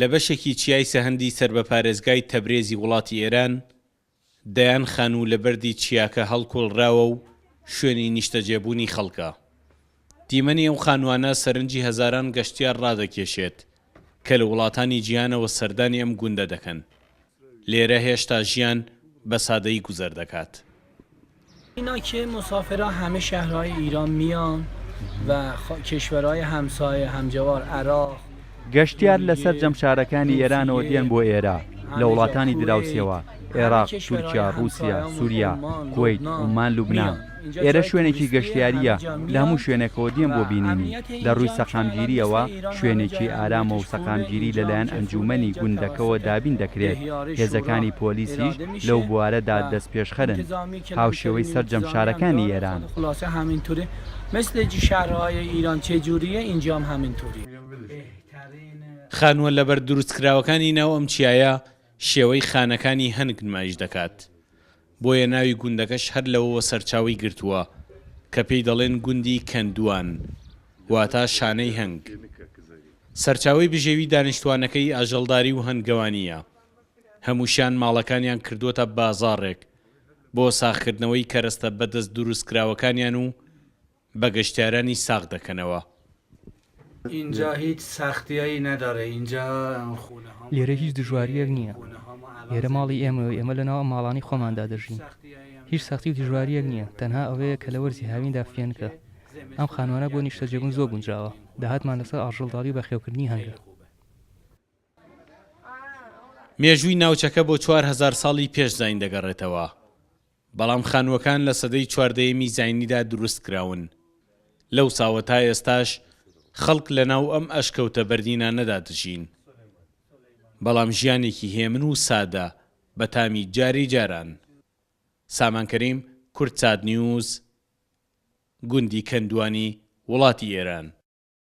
لە بەشێکی چیای سەهەندی سەر بە پارێزگای تەبرێزی وڵاتی ئێران، دەیان خانوو لە بەردی چیاکە هەڵکۆڵراوە و شوێنی نیشتەجێبوونی خەڵکە. دیمەنی ئەو خانووانە سەرنجی هەزاران گەشتیار ڕادەکێشێت کە لە وڵاتانی جیهانەوە سەردانی ئەم گوندە دەکەن. لێرە هێشتا ژیان بە سادەیی گوزەر دەکات. اینا که مسافرا همه شهرهای ایران میان و کشورهای همسایه همجوار عراق. گەشتیار لە سەرجەم شارەکانی ئێرانەوە دێن بۆ ئێرە، لە وڵاتانی دراوسێوە، عێراق، تورکیا، ڕووسیا، سووریا، کوەیت، عوممان، لوبنان. ئێرە شوێنێکی گەشتیارییە، لە هەموو شوێنێکەوە دێن بۆ بینینی. لە ڕووی سەقامگیرییەوە شوێنێکی ئارامە و سەقامگیری لەلایەن ئەنجوومەنی گوندەکەوە دابین دەکرێت، هێزەکانی پۆلیسیش لەو بوارەدا دەستپێشخەرن، هاوشێوەی سەرجەم شارەکانی ئێران. خانووە لەبەرد دروستکراوەکانی ناو ئەم چیایە شێوەی خانەکانی هەنگ نمایش دەکات، بۆیە ناوی گوندەکەش هەر لەوەوە سەرچاوەی گرتووە کە پێی دەڵێن گوندی کەندووان واتا شانەی هەنگ. سەرچاوەی بژێوی دانیشتووانەکەی ئاژەڵداری و هەنگەوانییە. هەمووشیان ماڵەکانیان کردووەتە بازاڕێک بۆ ساغکردنەوەی کەرەستە بەدەست دروستکراوەکانیان و بە گەشتیارانی ساغ دەکەنەوە. اینجا هیچ سختیایی نداره اینجا خونه هامون لێرە هیچ دژوارییەک نییە. خونه هامون عوض لێرە ماڵی ئێمەیە و ئێمە لەناو ئەم ماڵانەی خۆماندا دەژین. هیچ سەختی و دژوارییەک نییە، تەنها ئەوەیە کە لە وەرزی هاویندا فێنکە. ئەم خانووانە بۆ نیشتەجێبوون زۆر گونجاوە. داهاتمان لەسەر ئاژەڵداری و بەخێوکردنی هەنگە. مێژووی ناوچەکە بۆ 4000 ساڵی پێش زایین دەگەڕێتەوە. بەڵام خانووەکان لە سەدەی چواردەیەمی زاینیدا دروست کراون. لەوساوە تا ئێستاش خەڵک لەناو ئەم ئەشکەوتە بەردینانەدا دەژین. بەڵام ژیانێکی هێمن و سادە بە تامی جاری جاران. سامان کەریم، کوردسات نیوز، گوندی کەندوانی وڵاتی ئێران.